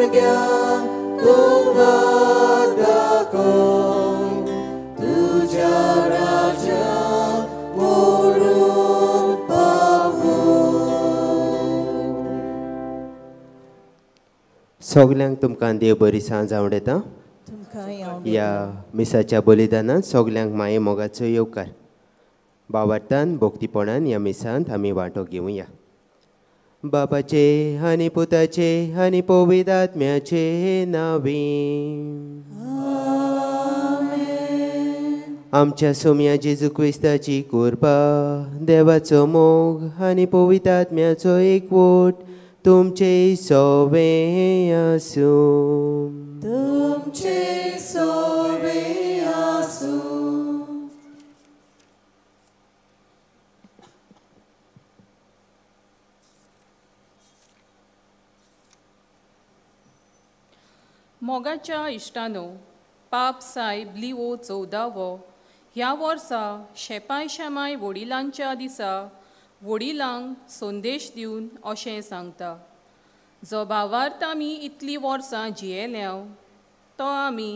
भुरग्यांक तूं वाट दाखय, तुज्या राज्यांत व्हरून पावय. सगल्यांक तुमकां देव बरी सांज आवडटा. ह्या मिसाच्या बलिदानांत सगल्यांक माये मोगाचो येवकार. बावार्थान भक्तीपणान ह्या मिसांत आमी वांटो घेवया. बापाचे आनी पुताचे आनी पवित्र आत्म्याचे नांवी. आमच्या सोम्या जेजू क्रिस्ताची कृपा, देवाचो मोग आनी पवित्र आत्म्याचो एकवट तुमचे सोवे आसूं. तुमचे सोवे आसूं. मोगाच्या इश्टानो, पाप सायब लिओ 14वो ह्या वर्सा शेपाय शेमाय वडिलांच्या दिसा वडिलांक संदेश दिवन अशें सांगता, जो भावार्थ आमी इतलीं वर्सां जियेल्या तो आमी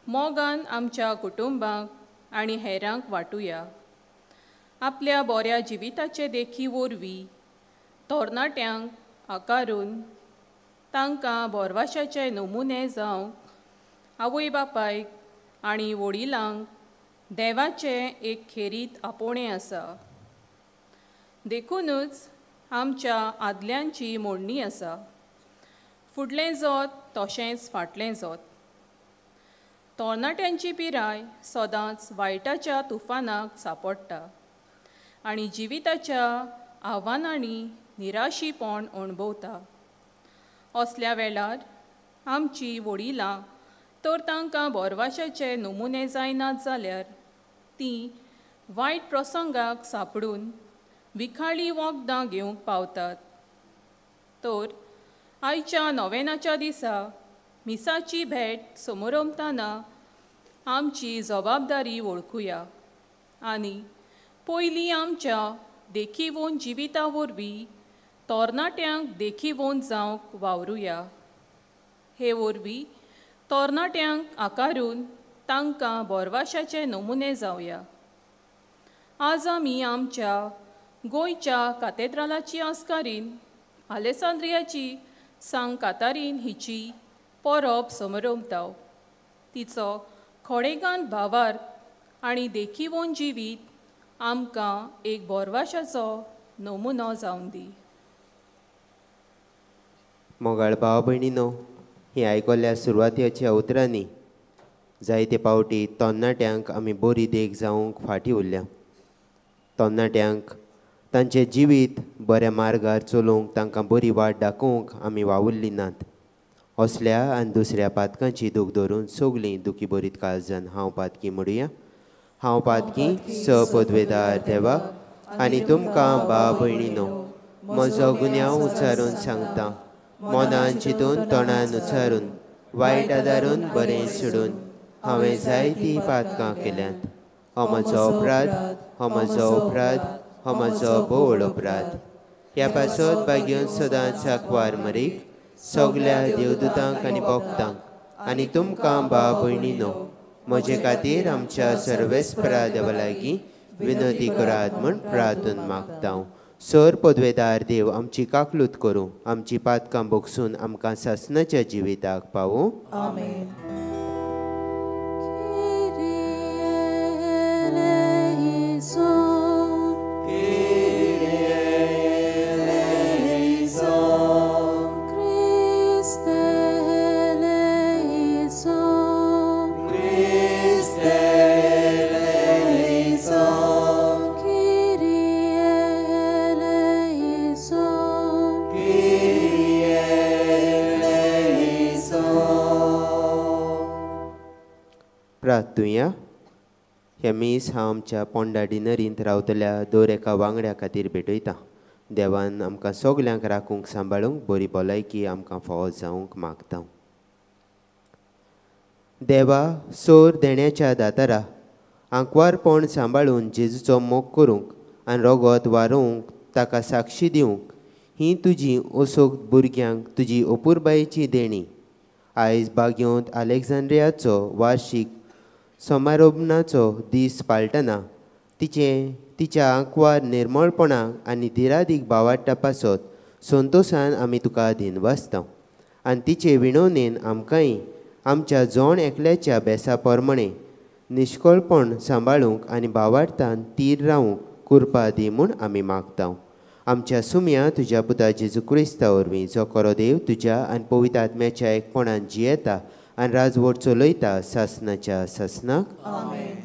मोगान आमच्या कुटुंबाक आनी हेरांक वांटुया. आपल्या बऱ्या जिविताचे देखी वरवीं तरणाट्यांक आकारून तांकां भरवाशाचे नमुने जावंक आवय बापायक आनी वडिलांक देवाचें एक खेरीत आपोवणें आसा. देखूनच आमच्या आदल्यांची मोडणी आसा, फुडलें जोत तशेंच फाटलें जोत. तरणाट्यांची पिराय सदांच वायटाच्या तुफानाक सांपडटा आनी जिविताच्या आव्हानांनी निराशीपण अणभवता. असल्या वेळार आमची वडिलां तर तांकां भरवाशाचे नमुने जायनात जाल्यार तीं वायट प्रसंगाक सांपडून विखाळी वखदां घेवंक पावतात. तर आयच्या नोवेनाच्या दिसा मिसाची भेट समोरमताना आमची जबाबदारी वळखुया आनी पयलीं आमच्या देखीवोन जिविता वरवीं तरणाट्यांक देखीवोन जावंक वावरुया. हे वरवीं तरणाट्यांक आकारून तांकां भरवाशाचे नमुने जावया. आज आमी आमच्या गोंयच्या कातेद्रालाची आस्कारीन आलेसांद्रियाची सांग कातारीन हिची परब समरमताव. तिचो खोडेगान भावार्थ आनी देखीवोन जिवीत आमकां एक भरवाशाचो नमुनो जावन दी. मोगाळ भाव भयणीनो, ही आयकल्ल्या सुरवातेच्या उतरांनी जायते पावटी तरणाट्यांक आमी बरी देख जावंक फाटीं उरल्या. तरणाट्यांक तांचें जिवीत बऱ्या मार्गार चलोवंक तांकां बरी वाट दाखोवंक आमी वावुरली नात. असल्या आनी दुसऱ्या पातकांची दूख धरून सगळीं दुखी बरीत काळजान हांव पातकी म्हणुया. हांव पातकी स पदवेदार देवा आनी तुमकां भाव भयणीनो म्हजो गुन्यांव उच्चारून सांगता. मनान चिंतून तोंडान उच्चारून वायट आदारून बरें सोडून हांवें जायतीं पातकां केल्यांत. हो म्हजो अपराध, हो म्हजो अपराध, हो म्हजो भोव अपराध. ह्या पासत भाग्योन सदांच आंकवार मरीक सगल्या देवदूतांक आनी भक्तांक आनी तुमकां भाव भयणीनो म्हजे खातीर आमच्या सर्वेस्परा देवा लागीं विनोदी करात म्हूण प्रार्थून मागता. सर पदवेदार देव आमची काकलूत करूं, आमची पातकां भोगसून आमकां सासणाच्या जिविताक पावूं. आमेन. प्रार्थुया. हें मीस हांव आमच्या पोंडा डिनरींत रावतल्या दर एका वांगड्या खातीर भेटयता. देवान आमकां सगल्यांक राखूंक सांबाळूंक बरी भलायकी आमकां फावो जावंक मागता. देवा सोर देण्याच्या दातारा आंकवारपण सांबाळून जेजूचो मोग करूंक आनी रोगोत वारोवंक ताका साक्षी दिवंक ही तुजी असोक भुरग्यांक तुजी अपुरबायेची देणी. आयज बागयोंत आलेक्झांड्रियाचो वार्षीक समारोपणाचो दीस पाळटना तिच्या आंकवार निर्मळपणाक आनी धिरादीक भावार्ता पासत संतोशान आमी तुका दिनवासता आनी तिचे विणवणेन आमकांय आमच्या जण एकल्याच्या बेसा प्रमाणे निश्कळपण सांबाळूंक आनी भावार्थान तीर रावूंक कृपा दी म्हूण आमी मागता. आमच्या सुमया तुज्या पुता जेजू क्रिस्ता वरवीं जो खरो देव तुज्या आनी पवित्र आत्म्याच्या एकपणान जियेता आनी राजवट चलयता सासनाच्या सासनाक. आमेन.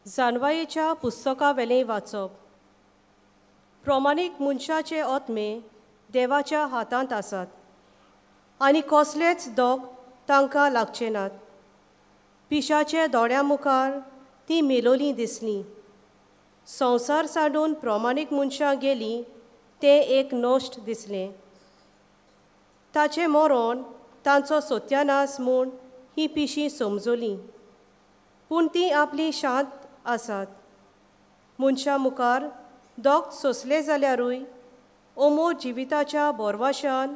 जानवायेच्या पुस्तकावेलें वाचप. प्रमाणीक मनशाचे आत्मे देवाच्या हातांत आसात आनी कसलेच दोग तांकां लागचे नात. पिशाचे दोळ्यां मुखार ती मेलोलीं दिसलीं. संवसार सांडून प्रमाणीक मनशां गेलीं तें एक नश्ट दिसलें. ताचें मरण तांचो सत्यानाश म्हूण ही पिशीं समजलीं, पूण तीं आपली शांत आसात. मनशां मुखार दोग सोंसले जाल्यारूय अमोर जिविताच्या बोरवाशान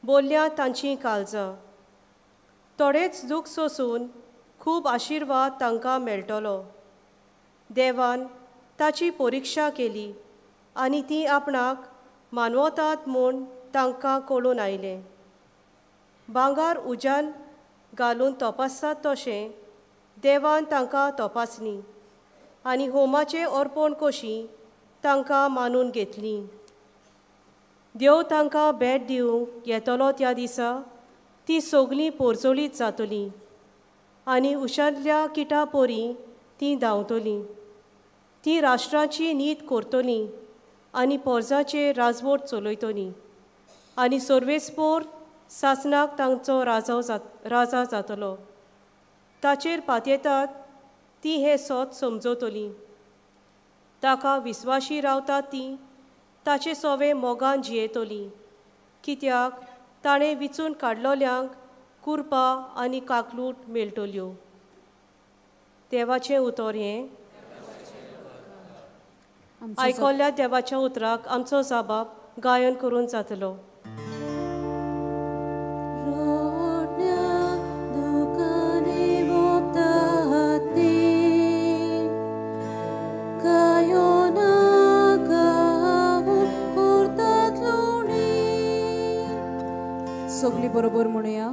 बोल्ल्या तांचीं काळजां. थोडेच दूख सोंसून खूब आशिर्वाद तांकां मेळटलो. देवान ताची परिक्षा केली आनी ती आपणाक मानवतात म्हूण तांकां कळून आयलें. भांगर उज्यान घालून तपासतात तशें देवान तांकां तपासली आनी होमाचें अर्पण कशी तांकां मानून घेतली. देव तांकां भेट दिवंक येतलो त्या दिसा ती सगळीं पोरजोळीत जातलीं आनी उशांतल्या किटा परी तीं धांवतलीं. ती राष्ट्राची नीत करतलीं आनी पोरजाचेर राजवट चलयतलीं आनी सर्वेस्पोर सासणाक तांचो राजा जातलो. ताचेर पातयेतात ती हें सत समजतलीं. ताका विस्वाशी रावतात ती ताचे सोवे मोगान जियेतलीं, कित्याक ताणें विचून काडलोल्यांक कुरपा आनी काकलूट मेळटल्यो. देवाचें उतर हें. आयकल्ल्या देवाच्या उतराक आमचो जाबाब गायन करून जातलो. सगळी बरोबर म्हणूया.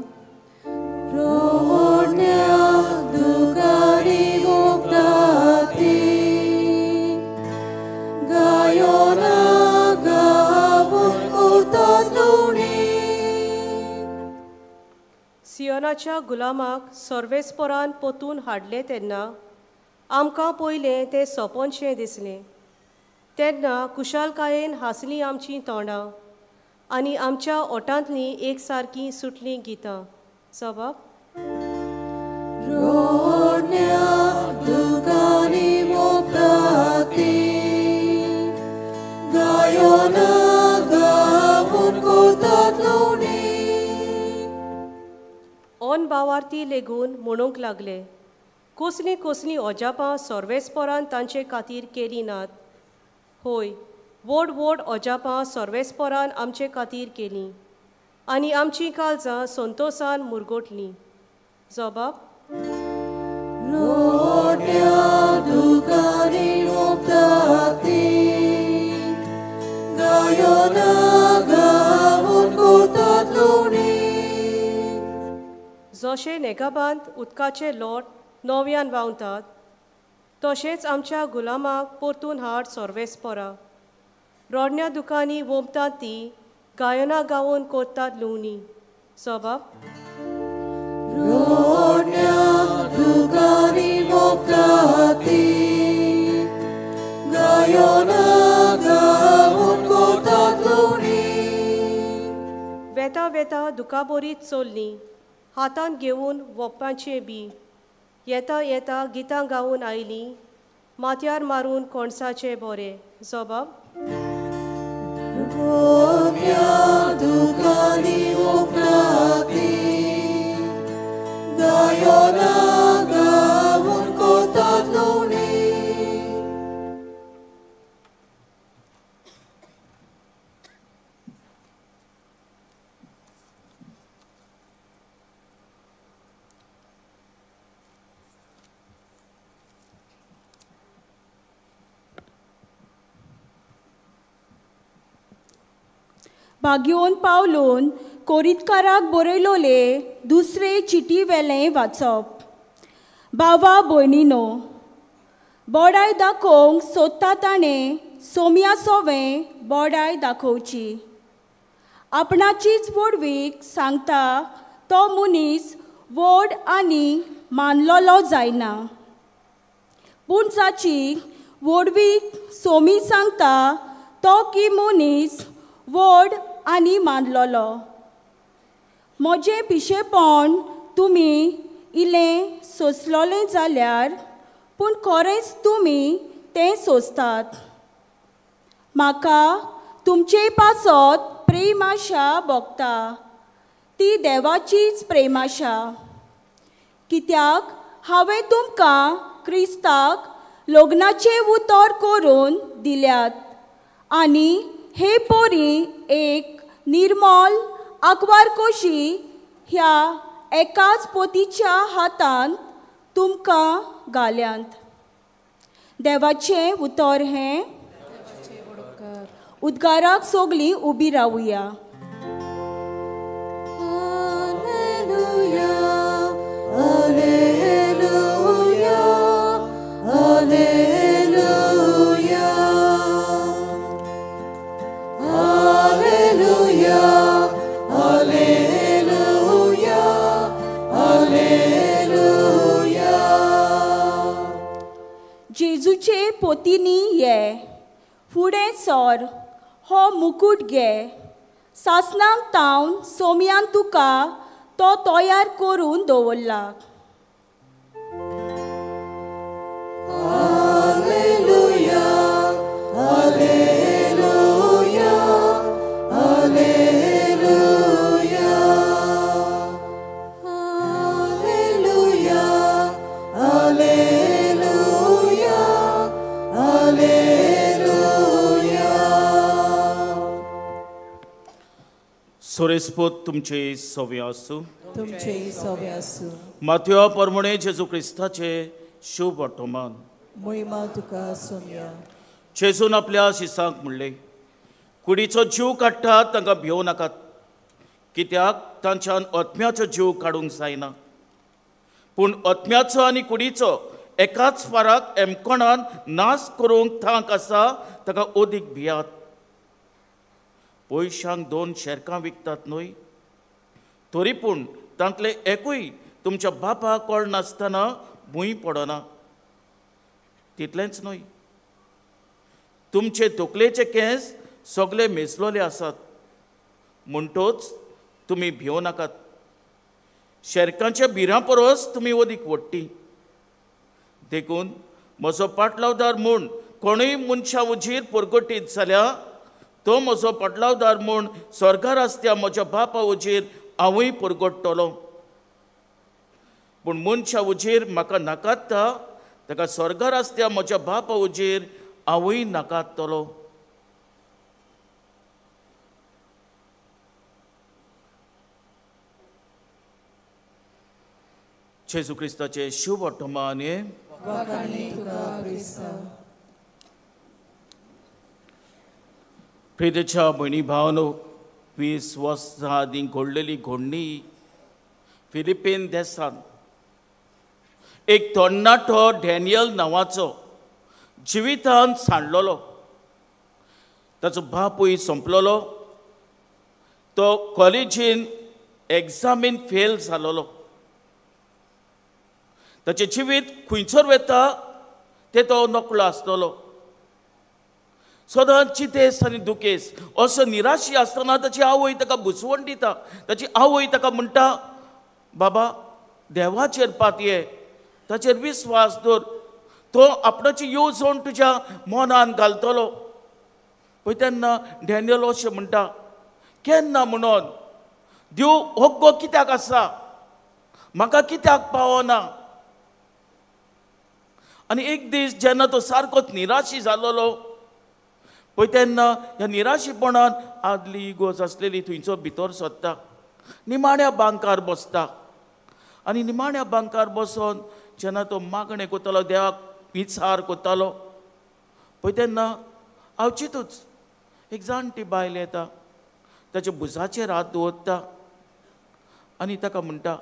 सियोनाच्या गुलामाक सर्वेस्पोरान पोतून हाडले तेन्ना आमकां पयलें तें सोंपनशें दिसलें. तेन्ना कुशालकायेन हांसलीं आमचीं तोंडां आनी आमच्या ओटांतलीं एक सारकीं सुटलीं गितां. सबाब. ऑन बावार्थी लेगून म्हणूंक लागले, कसलीं कसलीं अजापां सर्वेस्पोरान तांचे खातीर केलीं नात. होय, व्हड व्हड अजापां सर्वेस्पोरान आमचे खातीर केलीं आनी आमचीं काळजां संतोसान मुरगोटलीं. जबाब. जशें नेगाबांत उदकाचे लोट नव्यान व्हांवतात तशेंच आमच्या गुलामाक परतून हाड सर्वेस्पोरा. रोडण्या दुकांनी वोमतात ती गायनां गावन करतात लुवणी. सबाब. वेता वेता दुकाबोरीत चल्लीं हातांत घेवन वोप्पाचें बी. येता येता गितां गावन आयलीं माथ्यार मारून कोणसाचें बोरें. जबाब भाग्योन पावलोन कोरितकाराक बरयलोले दुसरे चिटी वेलें वाचप. बाबा भयणीनो, बोडाय दाखोवंक सोदता ताणें सोम्या सोवें बोडाय दाखोवची. आपणाचीच व्हडवीक सांगता तो मनीस व्हड आनी मानलोलो जायना, पूण जाची व्हडवीक सोमी सांगता तो की मनीस व्हड आनी मानलोलो. म्हजें पिशेपण तुमी इल्लें सोंसलोलें जाल्यार, पूण खरेंच तुमी तें सोंसतात. म्हाका तुमचे पासत प्रेमाशा भोगता, ती देवाचीच प्रेमाशा. कित्याक हांवें तुमकां क्रिस्ताक लग्नाचें उतर करून दिल्यात आनी हे पोरी एक निर्मल आंकवार कशी ह्या एकाच पोतीच्या हातांत तुमकां घाल्यांत. देवाचें उतर हें. उद्गाराक सगळीं उबी रावया. जेजूचे पोतीनी ये, फुडें सर, हो मुकूट घे. सासणाक तावन सोम्यान तुका तो तयार करून दवरला. Hallelujah, hallelujah, hallelujah, hallelujah, hallelujah, hallelujah. सोरेस्पोत तुमचे सवे आसूं. तुमचे सवे आसूं. माथ्यो परमणे जेजू क्रिस्ताचे शुभ वर्तमान. महिमा तुका सोम्या. जेजून आपल्या शिसांक म्हणलें, कुडीचो जीव काडटात तांकां भिवं नाकात, कित्याक तांच्यान आत्म्याचो जीव काडूंक जायना, पूण आत्म्याचो आनी कुडीचो एकाच फाराक एमकोणान नाश करूंक तांक आसा ताका अदीक भियात. पयशांक 2 शेरकां विकतात न्हय, तरी पूण तांतले एकूय तुमच्या बापाक कळनासतना भूंय पडना. तितलेंच न्हय, तुमचे तकलेचे केंस सगळे मेजलोले आसात, म्हणटोच तुमी भिवं नाकात. शेरकांच्या भिरां परस तुमी अदीक व्हडटी. देखून म्हजो पाटलावदार म्हूण कोणूय मनशा उजीर परगटीत जाल्यार तो म्हजो पाटलावदार म्हूण स्वर्गार आसत्या म्हज्या बापा उजीर हांवूय परगट्टलो. पूण मनशा उजीर म्हाका नाकात्ता ताका स्वर्गार आसत्या म्हज्या बापा उजीर हांवूय नाकात्तलो. जेजू क्रिस्ताचे शुभ वर्तमान. प्रितेच्या भयणी भावनो, 20 वर्सां आदीं घडलेली घडणी फिलिपीन देशांत एक तरणाटो डॅनियल नांवाचो जिवितान सांडलेलो. ताचो बापूय सोंपलेलो, तो कॉलेजीन एग्जामीन फेल जालोलो. ताचें जिवीत खंयसर वता तें तो नकळो आसतलो. सदांच चिंतेस आनी दुखेस असो निराशी आसतना ताची आवय ताका बुजवण दिता. ताची आवय ताका म्हणटा, बाबा देवाचेर पातये, ताचेर विस्वास दवर, तो आपणाची येवजण तुज्या मनान घालतलो. पळय तेन्ना डॅनियल अशें म्हणटा, केन्ना म्हणून देव होगो कित्याक आसा, म्हाका कित्याक पावना. आनी एक दीस जेन्ना तो सारकोच निराशी जालोलो पळय तेन्ना ह्या निराशीपणान आदली इगोज आसलेली थंयचो भितर सोदता, निमाण्या बांकार बसता. आनी निमाण्या बांकार बसोन जेन्ना तो मागणें करतालो, देवाक विचार करतालो पळय तेन्ना अवचितूच एक जाणटी बायल येता, ताच्या भुजाचेर हात दवरता आनी ताका म्हणटा,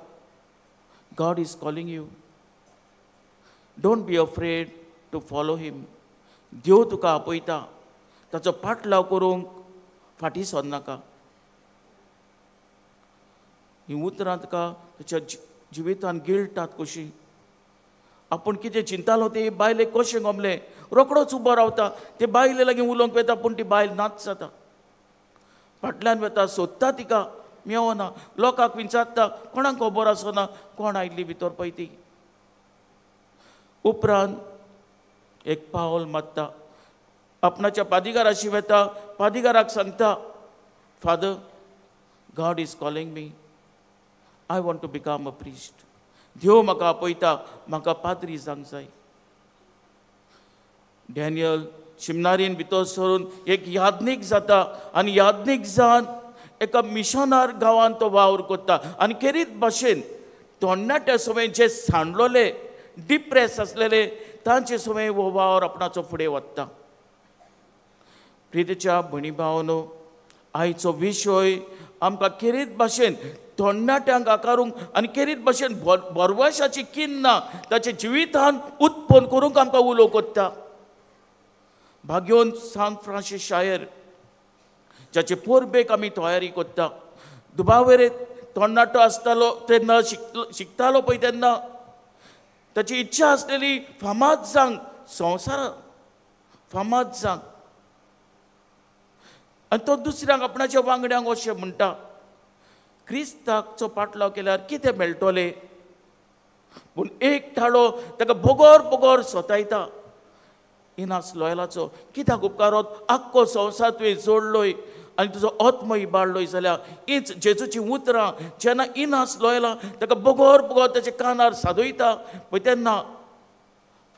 God is calling you, don't be afraid to follow him. देव तुका आपयता, ताचो पाटलाव करूंक फाटीं सरनाका. हीं उतरां ताका ताच्या जिवितान गिळटात कशीं. आपूण कितें चिंतालो ते बायलेक कशें गमलें, रोकडोच उबो रावता, ते बायले लागीं उलोवंक वता पूण ती बायल नाच जाता, फाटल्यान वता, सोदता तिका, मेवना, लोकांक विचारता, कोणाक खबर आसना कोण आयली भितर पळय ती. उपरांत एक पावल मारता, आपणाच्या पादिगाराशी वता, पादिगाराक सांगता, Father, God is calling me, I want to become a priest. देव म्हाका आपयता, म्हाका पाद्री जावंक जाय. डॅनियल शिमनारीन भितर सरून एक याज्ञीक जाता आनी याज्ञीक जावन एका मिशनार गांवांत तो वावर करता. आनी खेरीत भाशेन तरणाट्या सवय जे सांडलोले, डिप्रेस आसलेले तांचे सवय हो वावर आपणाचो फुडें वता. प्रितीच्या भयणी भावांनो, आयचो विशय आमकां खेरीत भाशेन तरणाट्यांक आकारूंक आनी खेरीत भाशेन भरवशाची किन्ना ताच्या जिवितान उत्पन्न करूंक आमकां उलो करता. भाग्योन सांत फ्रांसीस शायर जाचे पोरबेक आमी तयारी करता. दुबावेर तरणाटो आसतालो तेन्ना शिकतालो पळय तेन्ना ताची इच्छा आसलेली फामाद जावंक, संवसारांत फामाद जावंक. आनी तो दुसऱ्यांक आपणाच्या वांगड्यांक अशें म्हणटा, क्रिस्ताचो पाटलाव केल्यार कितें मेळटलें. पूण एक थाळो ताका बोगोर बोगोर सोतायता, इनास लॉयलाचो कित्याक उपकारोत, आख्खो संवसार तुवें जोडलोय आनी तुजो आत्म इबाडलोय जाल्यार. हीच जेजूची उतरां जेन्ना इनास लॉयला ताका बोगोर बोगोर ताच्या कानार सादयता पळय तेन्ना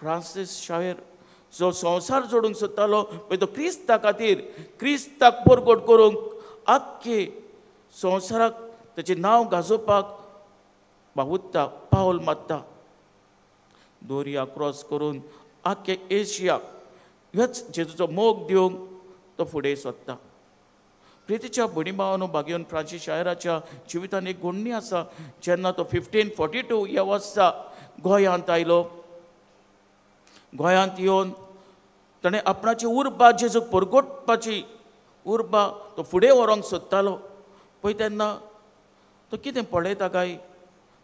फ्रांसीस शायर जो संवसार जोडूंक सोदतालो पळय तो क्रिस्ता खातीर, क्रिस्ताक परगट करूंक आख्खे संवसाराक ताचें नांव गाजोवपाक वावुरता, पावल मारता. दोरया क्रॉस करून आख्खे एशियाक ह्याच जेजूचो मोग दिवंक तो फुडें सोदता. प्रितीच्या भयणी भावांनो, भाग्योन फ्रांसीस शायराच्या जिवितान एक घडणी आसा. जेन्ना तो 1542 ह्या वर्सा गोंयांत आयलो, गोंयांत येवन ताणें आपणाची उर्बा जेजूक परगटपाची उर्बा तो फुडें व्हरोंक सोदतालो. पळय तेन्ना तो कितें पळयता काय,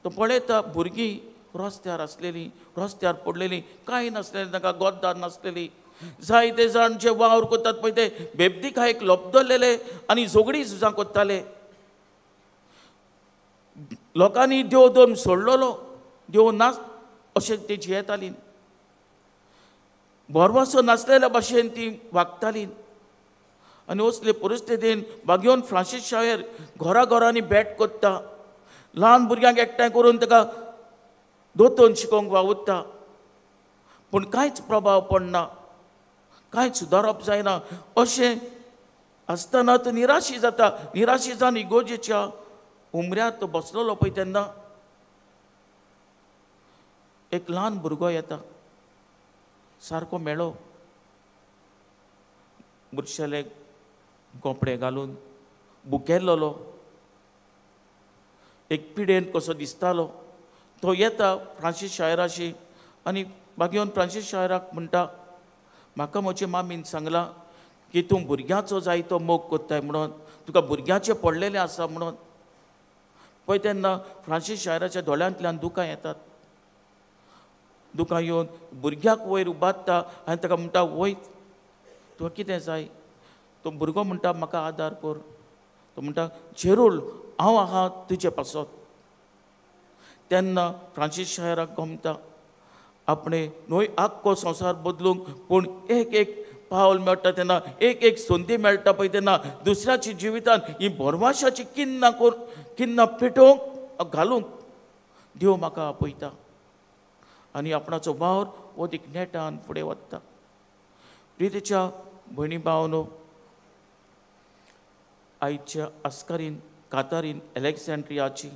तो पळयता भुरगीं रस्त्यार आसलेलीं, रस्त्यार पडलेलीं, कांय नासलेलें, तांकां गोद्दार नासलेली. जायते जाण जे वावर करतात पळय ते बेबदीकायेक लपदलेले आनी झगडीं झुजां करताले. लोकांनी देव धर्म सोडलेलो, देव ना अशें ते जियेतालीं, भरवसो नासलेल्या भाशेन ती वागतालीं. आनी असले परिस्थितीन भाग्योन फ्रांसीस शायर घरा घरांनी भेट करता, ल्हान भुरग्यांक एकठांय करून ताका दोतोन शिकोवंक वावुरता, पूण कांयच प्रभाव पडना, कांयच सुदारप जायना. अशें आसतना तो निराशी जाता. निराशी जावन इगोजेच्या उमऱ्यार तो बसलेलो पळय तेन्ना एक ल्हान भुरगो येता, सारको मेळो, बुरशेले कपडे घालून, बुकेल्लो, एक पिडेन कसो दिसतालो. तो येता फ्रांसीस शायराशी आनी बागेवन फ्रांसीस शायराक म्हणटा, म्हाका म्हजे मामीन सांगलां की तूं भुरग्यांचो जायतो मोग करताय म्हणून, तुका भुरग्यांचें पडलेलें आसा म्हणून. पळय तेन्ना फ्रांसीस शायराच्या दोळ्यांतल्यान दुकां येतात. दुकां येवन भुरग्याक वयर उबारता आनी ताका म्हणटा, वय तुका कितें जाय. तो भुरगो म्हणटा, म्हाका आदार कर. तो म्हणटा, जेरूल हांव आहा तुजे पासत. तेन्ना फ्रांसीस शायराक गमता आपणे न्हय आख्खो संवसार बदलूंक पूण एक एक पावल मेळटा तेन्ना, एक एक संदी मेळटा पळय तेन्ना दुसऱ्याच्या जिवितान ही भरवाशाची किन्ना किन्ना पेटोवंक घालूंक देव म्हाका आपयता आनी आपणाचो वावर अदीक नेटान फुडें वता. प्रितीच्या भयणी भावनो, आयच्या आस्कारीन कातारीन एलेक्झांड्रियाची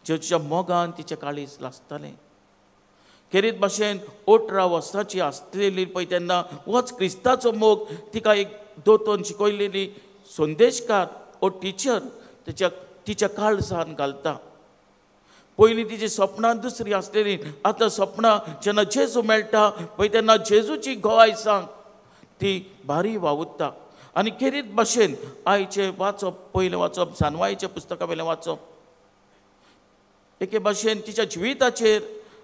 जेजूच्या मोगान तिचें काळीज लासतालें. खेरीत भाशेन 18 वर्सांची आसलेली पळय तेन्ना होच क्रिस्ताचो मोग तिका एक दोतोन शिकयलेली संदेशकार ओ टिचर तिच्या काळजान घालता. पयलीं तिची सपनां दुसरी आसलेली, आतां सपनां जेन्ना जेजू मेळटा पळय तेन्ना जेजूची गवाय सांग ती भारी वावुरता. आनी खेरीत भाशेन आयचें वाचप, पयलें वाचप जानवायच्या पुस्तका वयलें वाचप एके भाशेन तिच्या जिविताचेर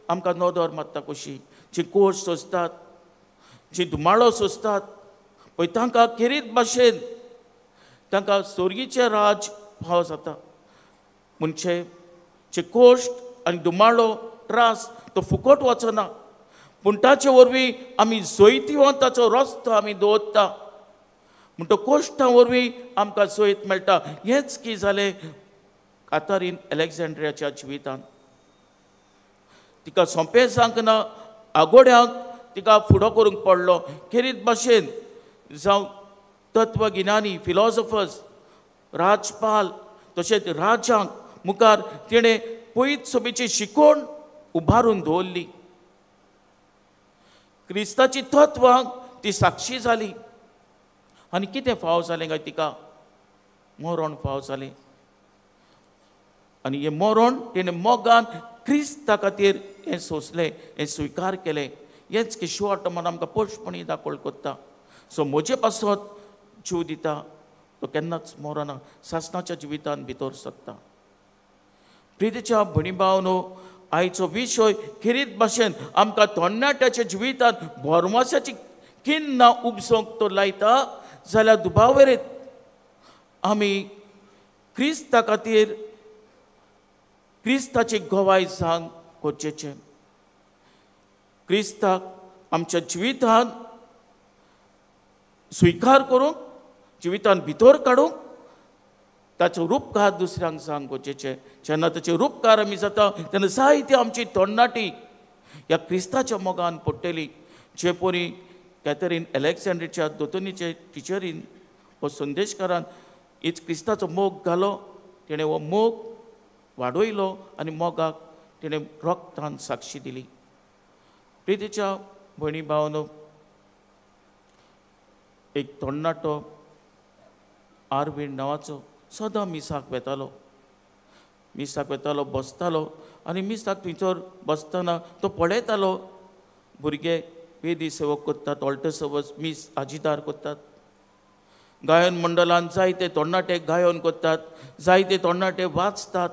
आमकां नदर मारता कशी जी कोश सोंसतात, जी धुमाळो सोंसतात पळय तांकां खेरीत भाशेन तांकां सोर्गीचें राज फावो जाता. म्हणजे जे कोश्ट आनी धुमाळो त्रास तो फुकट वचना पूण ताचे वरवीं आमी जैतिवंताचो रस्तो आमी दवरता. म्हण तो कोश्टां वरवीं आमकां जैत मेळटा. हेंच की जालें कातारीन एलेक्झांड्रियाच्या जिवितांत. तिका सोंपें जावंक ना, आगोड्यांक तिका फुडो करूंक पडलो. खेरीत भाशेन जावं तत्वगिन्यानी फिलॉसॉफर्स, राजपाल तशेंच राजांक मुखार तिणें पयत सोबीची शिकवण उबारून दवरली. क्रिस्ताची तत्वांक ती साक्षी जाली. आनी कितें फाव जालें काय तिका? मरण फाव जालें. आनी हें मरण तिणें मोगान क्रिस्ता खातीर हें सोंसलें, हें स्विकार केलें. हेंच की शॉर्ट मन आमकां पोशपणी दाखोवल कोत्ता. सो म्हजे पासत जीव दिता तो केन्नाच मरना, सासणाच्या जिवितान भितर सरता. प्रितीच्या भयणी भावनो, आयचो विशय खेरीत भाशेन आमकां तरणाट्याच्या जिवितांत भरमासाची किन्ना उपसोंक तो लायता जाल्यार दुबावेरीत आमी क्रिस्ता खातीर क्रिस्ताची गवाय सांग गरजेचें. क्रिस्ताक आमच्या जिवितांत स्विकार करूंक, जिवितांत भितर काडूंक ताचो रुपकार दुसऱ्यांक सांग गरजेचें. जेन्ना ताचे रुपकार आमी जाता तेन्ना जायती आमची तरणाटी ह्या क्रिस्ताच्या मोगान पडटली. जे परी कॅथरीन एलेक्झांड्रियाच्या दोतोनीचे टिचरीन हो संदेशकारान हीच क्रिस्ताचो मोग घालो, तिणें हो मोग वाडयलो आनी मोगाक तिणें रोगतान साक्षी दिली. प्रितीच्या भयणी भावनो, एक तरणाटो आरवीण नांवाचो सदां मिसाक वेतालो, मिसाक वेतालो, बसतालो आनी मिसाक थंयसर बसतना तो पळयतालो भुरगे वेदी सेवक करतात, ऑल्टर सर्वस मीस आजिदार करतात, गायन मंडळान जायते तरणाटे गायन करतात, जायते तरणाटे वाचतात.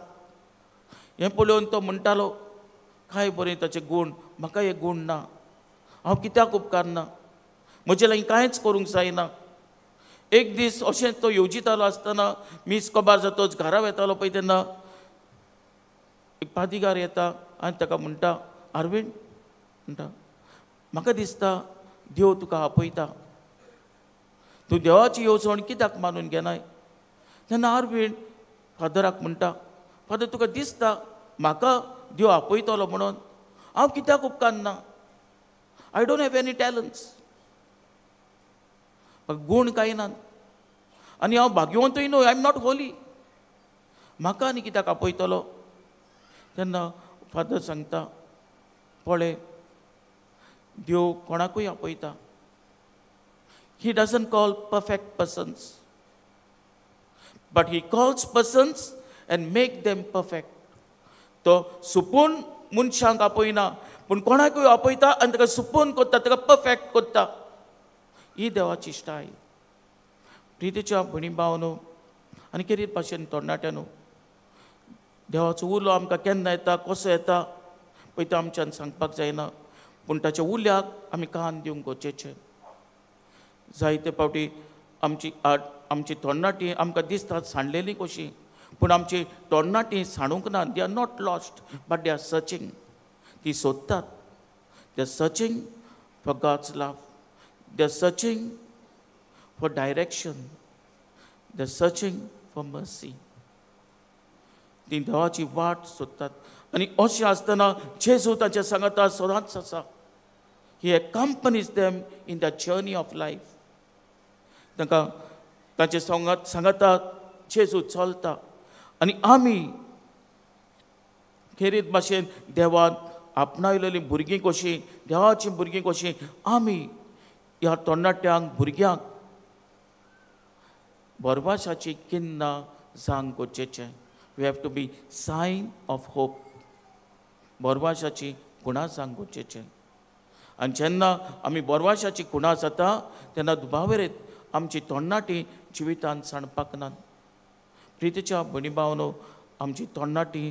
हें पळोवन तो म्हणटालो काय बरें ताचे गूण, म्हाका हे गूण ना, हांव कित्याक उपकारना, म्हजे लागीं कांयच करूंक जायना. एक दीस अशें तो येवजितालो आसतना मीस कबार जातोच घरा वेतालो पळय तेन्ना एक पादिगार येता आनी ताका म्हणटा, आरवीण म्हणटा म्हाका दिसता देव तुका आपयता, तूं देवाची येवजण कित्याक मानून घेनाय? तेन्ना आरवीण फादराक म्हणटा, फादर तुका दिसता म्हाका देव आपयतलो म्हणून, हांव कित्याक उपकारना? I don't have any talents, गूण कांय ना आनी हांव भाग्यवंतूय न्हय, I am not Holi, म्हाका आनी कित्याक आपयतलो? तेन्ना फादर सांगता, पळय देव कोणाकूय आपयता. He doesn't call perfect persons, but he calls persons and make them perfect. तो सुपून मनशांक आपयना पूण कोणाकूय आपयता आनी ताका सुपून करता, ताका परफेक्ट करता. ही देवाची इश्टाय. प्रितीच्या भयणी भावनो आनी खेरीत भाशेन तरणाट्यानो, देवाचो उलो आमकां केन्ना येता, कसो येता पळय तो आमच्यान सांगपाक जायना पूण ताच्या उल्याक आमी कान दिवंक गरजेचें. जायते फावटी आमची तरणाटी आमकां दिसतात सांडलेली कशी, पूण आमची तरणाटी सांडूंक ना. They are not lost but they are searching. ती सोदतात, They are searching for God's love, they are searching for direction, they are searching for mercy. ती देवाची वाट सोदतात आनी अशें आसतना जेजू तांच्या सांगाता सदांच आसा. He accompanies them in the journey of life. तांकां तांचे सांगाता जेजू चलता आनी आमी खेरीत भाशेन देवान आपणायलेलीं भुरगीं कशीं, देवाचीं भुरगीं कशीं आमी ह्या तरणाट्यांक भुरग्यांक भरवासाची किन्ना जावंक गरजेचें. We have to be sign of hope. भरवासाची खुणा जावंक गरजेचें. आनी जेन्ना आमी भरवासाची खुणा जाता तेन्ना दुबावेरेत आमची तरणाटी जिवितान सांडपाक नात. प्रितीच्या भयणी भावनो, आमची तरणाटी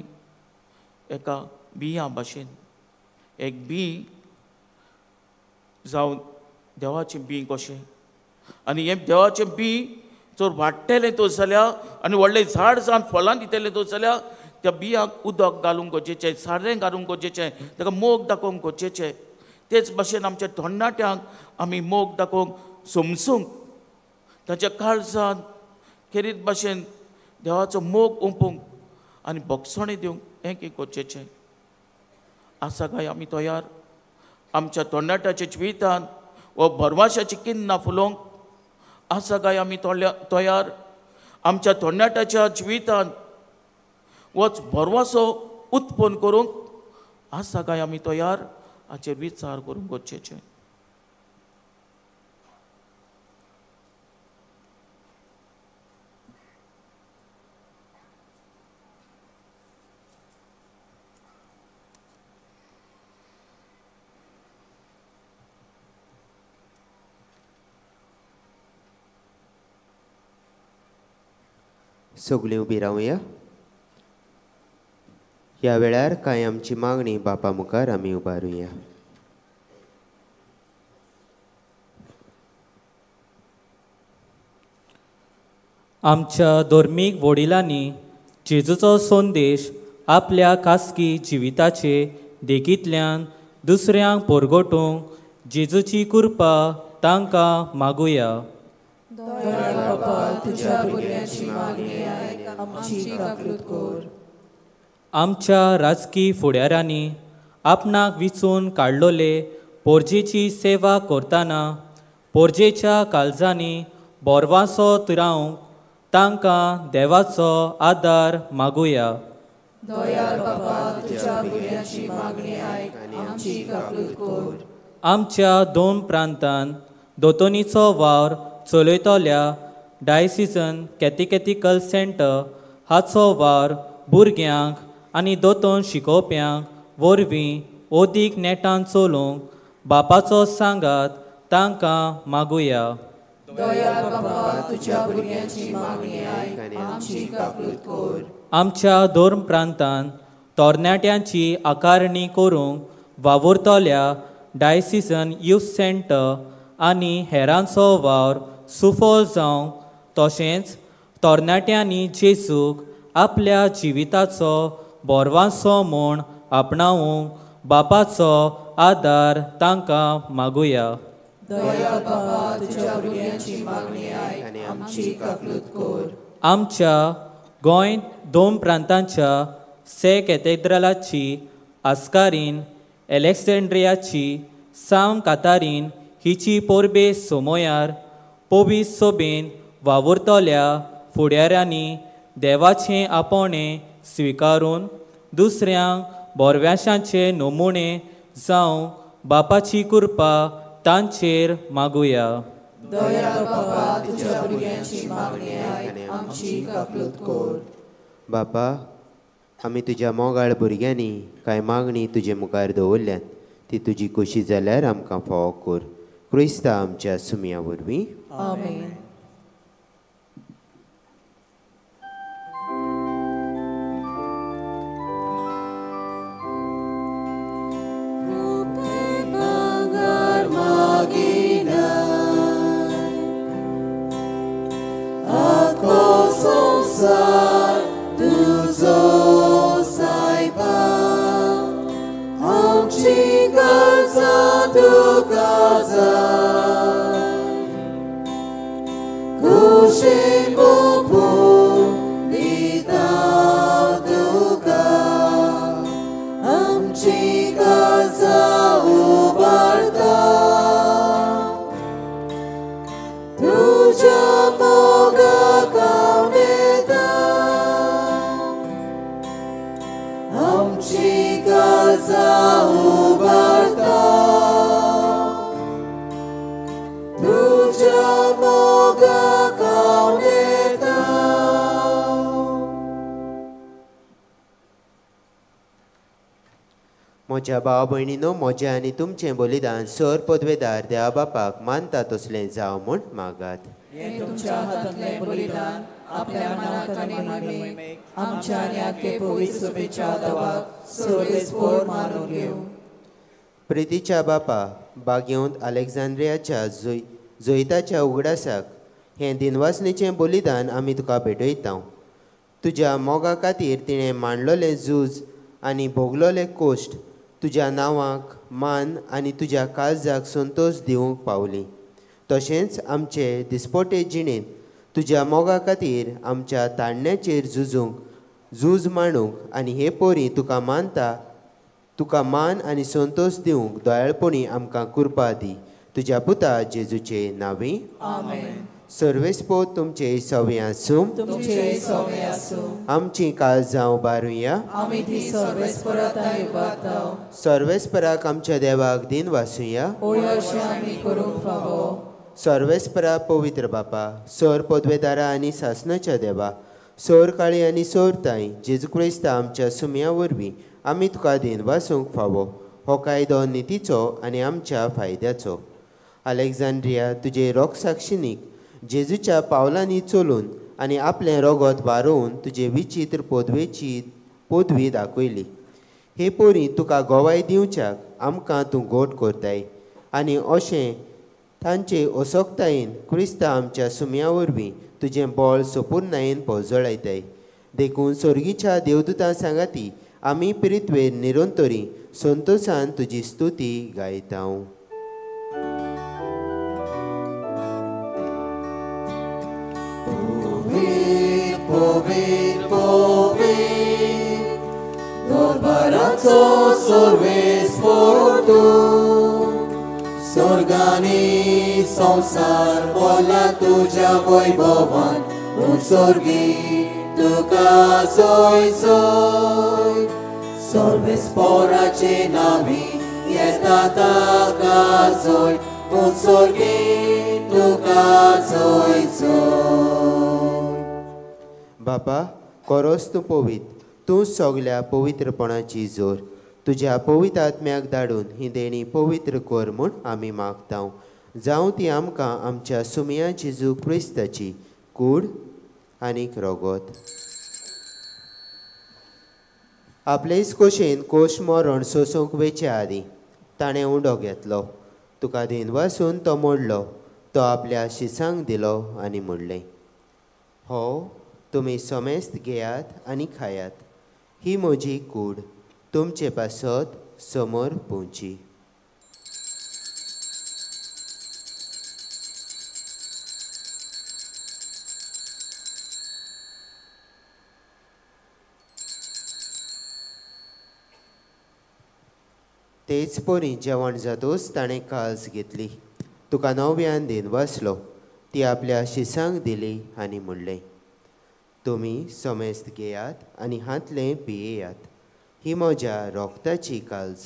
एका बियां भाशेन, एक बी जावन देवाचें बीं कशें, आनी हें देवाचें बीं जर वाडटेलें तो जाल्यार आनी व्हडलें झाड जावन फळां दितलें तो जाल्यार त्या बियांक उदक घालूंक गरजेचें, सारें घालूंक गरजेचें, ताका मोग दाखोवंक गरजेचें. तेच भाशेन आमच्या तरणाट्यांक आमी मोग दाखोवंक समजूंक, ताच्या काळजान खेरीत भाशेन देवाचो मोग ओंपूंक आनी भोगसणी दिवंक हें की गरजेचें आसा. काय आमी तयार आमच्या तरणाट्याच्या जिवितान वा भरवाशाची किन्ना फुलोवंक? आसा काय आमी तयार आमच्या तरणाट्याच्या जिवितान वच भरवासो उत्पन्न करूंक? आसा काय आमी तयार? हाचेर विचार करूंक गरजेचें. सगळीं उबी रावया. ह्या वेळार कांय आमची मागणी बापा मुखार आमी उबारुया. आमच्या धर्मीक वडिलांनी जेजूचो संदेश आपल्या खासगी जिविताचे देखींतल्यान दुसऱ्यांक परगटूंक जेजूची कृपा तांकां मागुया. आमच्या राजकी फुडाऱ्यांनी आपणाक विचून काडलोले पोरजेची सेवा करतना पोरजेच्या काळजांनी बोरवासो तिरावंक तांकां देवाचो आदार मागुया. आमच्या दोन प्रांतान दोतोनीचो वावर चलयतल्या डायसिजन कॅटेकेटिकल सेंटर हाचो वावर भुरग्यांक आनी दोतोन शिकोवप्यांक वरवीं ओदीक नेटान चलोवंक बापाचो सांगात तांकां मागुया. आमच्या धर्म प्रांतान तरणाट्यांची आकारणी करूंक वावुरतल्या डायसिजन यूथ सेंटर आनी हेरांचो वावर सुफळ जावंक तशेंच तरणाट्यांनी जेजूक आपल्या जिविताचो बोरवांसो म्हूण आपणावंक बापाचो आदार तांकां मागुया. आमच्या गोंय दोन प्रांतांच्या से कॅथेड्रलाची आस्कारीन एलेक्सेंड्रियाची साम कातारीन हिची पोरबे सोमोयार पोबी सोबेन वावुरतल्या फुडाऱ्यांनी देवाचें आपोवणें स्विकारून दुसऱ्यांक बोरव्याशांचे नमुणे जावं बापाची कृपा तांचेर मागुया. बापा, आमी तुज्या मोगाळ भुरग्यांनी कांय मागणी तुजे मुखार दवरल्यात, ती तुजी खोशी जाल्यार आमकां फावो कर. क्रिस्ता आमच्या सुमया वरवीं. आमेन. तुझो सायबा आमची गरज. जाय खुशेन ओंपून दिता तुका आमची काळजां उबारता तुज्या मोगाक हांव आमची काळजां उबारता तुज्या मोगाक हांव. म्हज्या भाव भयणीनो, म्हजें आनी तुमचें बलिदान सर पदवेदार देवा बापाक मानता तसलें जावं म्हूण मागात. हें तुमच्या हातांतलें बलिदान आपल्या मनाक आनी महिमेक आमच्या आनी आख्खे पवित्र सभेच्या देवाक सर्वेस्पोर मानून घेवं. प्रितीच्या बापा, बागेवंत अलेक्झांड्रियाच्या जोयताच्या उगडासाक हें दिनवासनेचें बलिदान आमी तुका भेटयता. तुज्या मोगा खातीर तिणें मांडलोलें झूज आनी भोगलोले कोश्ट तुज्या नांवाक मान आनी तुज्या काळजाक संतोश दिवंक पावली. तशेंच आमचे दिसपोटे जिणेंत तुज्या मोगा खातीर आमच्या ताणण्याचेर झुजूंक झूज मांडूंक आनी हे पोरी तुका मानता तुका मान आनी संतोश दिवंक दयाळपणी आमकां कृपा दी. तुज्या पुता जेजूचे नांवी आमेन. सर्वेस्पोत तुमचे सवे आसूं. तुमचे सवे आसूं. आमची काळजां उबारुया. आमी ती सर्वेस्परा उबारता. सर्वेस्पराक आमच्या देवाक दिन वासुया. होय अशें आमी करूंक फावो. सर्वेस्परा पवित्र बापा, सर पदवेदारा आनी सासनाच्या देवा, सोर काळी आनी सोर ताई जेजू क्रिस्ता आमच्या सुमया वरवीं आमी तुका दिन वासूंक फावो. हो कायदो नितीचो आनी आमच्या फायद्याचो. अलेक्झांड्रिया तुजे रोगसाक्षिणीक जेजूच्या पावलांनी चलून आनी आपलें रोगत वारोवन तुजे विचित्र पदवेची पदवी दाखयली. हे पोरी तुका गोवाय दिवच्याक आमकां तूं गोट करताय आनी अशें तांचे असक्तायेन क्रिस्ता आमच्या सुमया वरवीं तुजें बळ सोपूर्णायेन पोजळायताय. देखून सोर्गीच्या देवदूतां सांगाती आमी पिरितवेर निरंतरी संतोशान तुजी स्तुती गायता. पवित्र पवित्र दरबाराचो सर्वेस्पोर तूं स्वर्गानी संवसार बोला तुज्या वैभवान उत्सर्गी तुका जोय जोय सर्वेस्पोराचे नावी येता ताका जोय उत्सर्गी तुका जोय जोय. बापा, कोरोस तूं पवित्र, तूं सगल्या पवित्रपणाची जोर. तुज्या पवित्र आत्म्याक धाडून ही देणी पवित्र कर म्हूण आमी मागता. जावं ती आमकां आमच्या सुमया जेजू क्रिस्ताची कूड आनीक रोगोत. आपलेच कोशेन कोश मरण सोसूंक वेचे आदीं ताणें उंडो घेतलो. तुका दिनवासून तो मोडलो. तो आपल्या शिसांक दिलो आनी म्हणलें, हो तुमी समेस्त घेयात आनी खायात. ही म्हजी कूड तुमचे पासत समोर पोवची. तेच परी जेवण जातूच ताणें काळज घेतली. तुका नव्यान दिन वासलो. ती आपल्या शिसांक दिली आनी म्हणलें, तुमी समेस्त घेयात आनी हांतलें पियेयात. ही म्हज्या रोगताची काळज,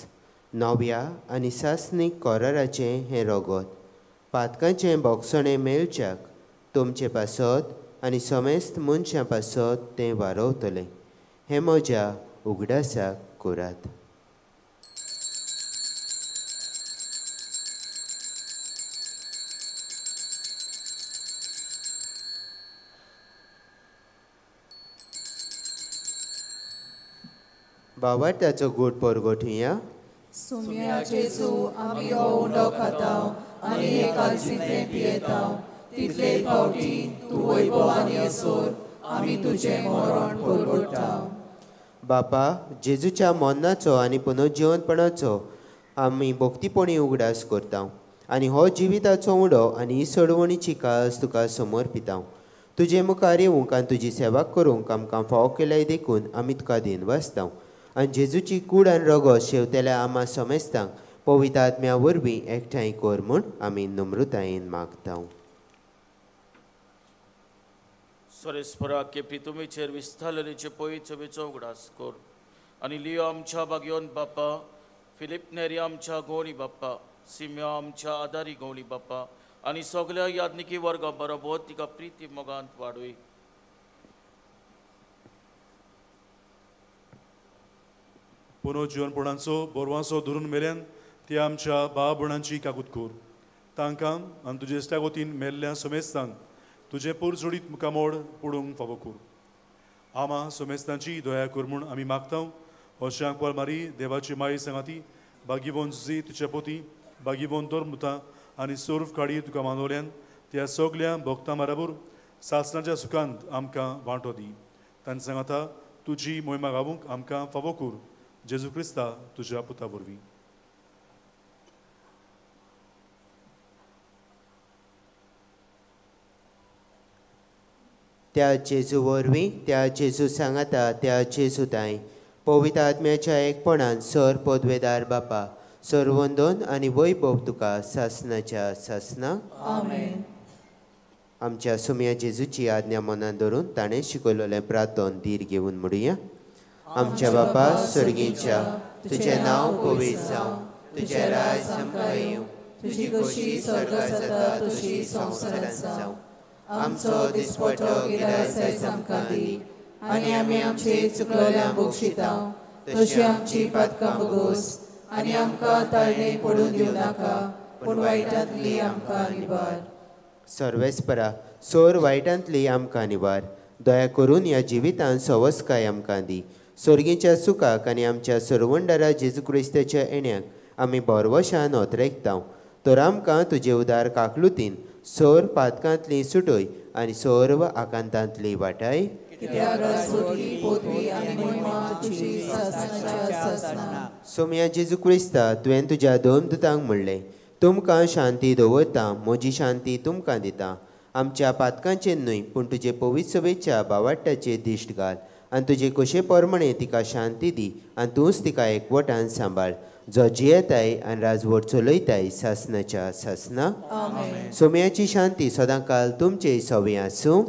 नव्या आनी सासणीक कोराराचें हें रोगत. पातकांचें बोगसणें मेळच्याक तुमचे पासत आनी समेस्त मनशां पासत तें वारवतलें. हें म्हज्या उगडासाक करात. बाबाट्याचो गोड परगोठुया. सुमया जेजू, आमी हो उंडो खाताव आनी हे कालसींतलें पियेताव. तितले फावटी तूं वैभवान येसर आमी तुजें मरण परगोटाव. बापा, जेजूच्या मरणाचो आनी पुनर्जिवनपणाचो आमी भक्तीपणी उगडास करता. आनी हो जिविताचो उडो आनी ही सोडवणीची कास तुका समर्पितांव. तुजे मुखार येवंक आनी तुजी सेवा करूंक आमकां फावो केल्याय देखून आमी तुका दिनवासतांव. आनी जेजूची कूड आनी रगत शेवतेल्या आमा समेस्तांक पवित्र आत्म्या वरवीं एकठांय कर म्हूण आमी नम्रतायेन मागतांव. सरेस्परा केपी तुमीचेर विस्तारलेचे पयचो उगडास कर आनी लियो आमच्या बागयोन बाप्पा, फिलीप नेरी आमच्या गवळी बाप्पा, सिम्यो आमच्या आदारी गवळी बाप्पा आनी सगल्या यादनिकी वर्गा बरोबर तिका प्रिती मोगांत वाडय. पुनर्जिवनपणाचो बोरवांचो धरून मेल्यान ती आमच्या भाव भयणांची काकूत कर. तांकां आनी तुजे इश्टा गोतीन मेल्ल्या समेस्तांक तुजें पोरजोडीत मुखामोड पडूंक फावो कर. आमा समेस्तांची दया कर म्हूण आमी मागता. अशें आंकवार मारी देवाची माई सांगाती बागीवोन जुजी तुज्या पोती बागीवोन धर्मुता आनी सर्व काडी तुका मानवल्यान त्या सगल्या भक्तां बराबर सासणाच्या सुखांत आमकां वांटो दी. तांचे सांगाता तुजी मोहिमा गावूंक आमकां फावो कर. जेजू क्रिस्ता तुज्या पुता वरवीं. त्या जेजू वरवीं, त्या जेजू सांगाता, त्या जेजू ताई पवित्र आत्म्याच्या एकपणान सर पदवेदार बापा सर्वंदन आनी वैभव तुका सासनाच्या सासना. आमेन. आमच्या सुम्या जेजूची आज्ञा मनान धरून ताणें शिकयलेलें प्रार्थन धीर घेवन म्हणुया. आमच्या बापा स्वर्गीच्या, तुजें नांव पवित्र जावं, तुजें राज आमकां येवं, तुजी खोशी स्वर्गांत जाता तशी संवसारांत जावं. आमचो दिसपटो गिरास आयज आमकां दी आनी आमी आमचे चुकलोल्या बक्षिता तशी आमची पातकां भोगोस आनी आमकां ताळणे पडून दिवं नाका, पूण वायटांतली आमकां निवार. सर्वेस्परा सोर वायटांतली आमकां निवार. दया करून ह्या जिवितांत सवसकाय आमकां दी. स्वर्गीच्या सुखाक आनी आमच्या सरवंडारा जेजू क्रिस्ताच्या येण्याक आमी भरवशान ओतरेकतांव. तर आमकां तुजे उदार काकलुतीन सोर पातकांतली सुटय आनी सर्व आकांतांतली वाटाय. सोम्या जेजू क्रिस्ता, तुवें तुज्या दोन दुतांक म्हणलें, तुमकां शांती दवरता, म्हजी शांती तुमकां दिता. आमच्या पातकांचेर न्हय पूण तुजे पवित्र सभेच्या बावाट्याचेर दिश्ट घाल आनी तुजे कशे प्रमाणे तिका शांती दी आनी तूंच तिका एकवटान सांबाळ, जो जियेताय आनी राजवट चलयताय सासनाच्या सासना. सोम्याची शांती सदांकाल तुमचे सवे आसूं.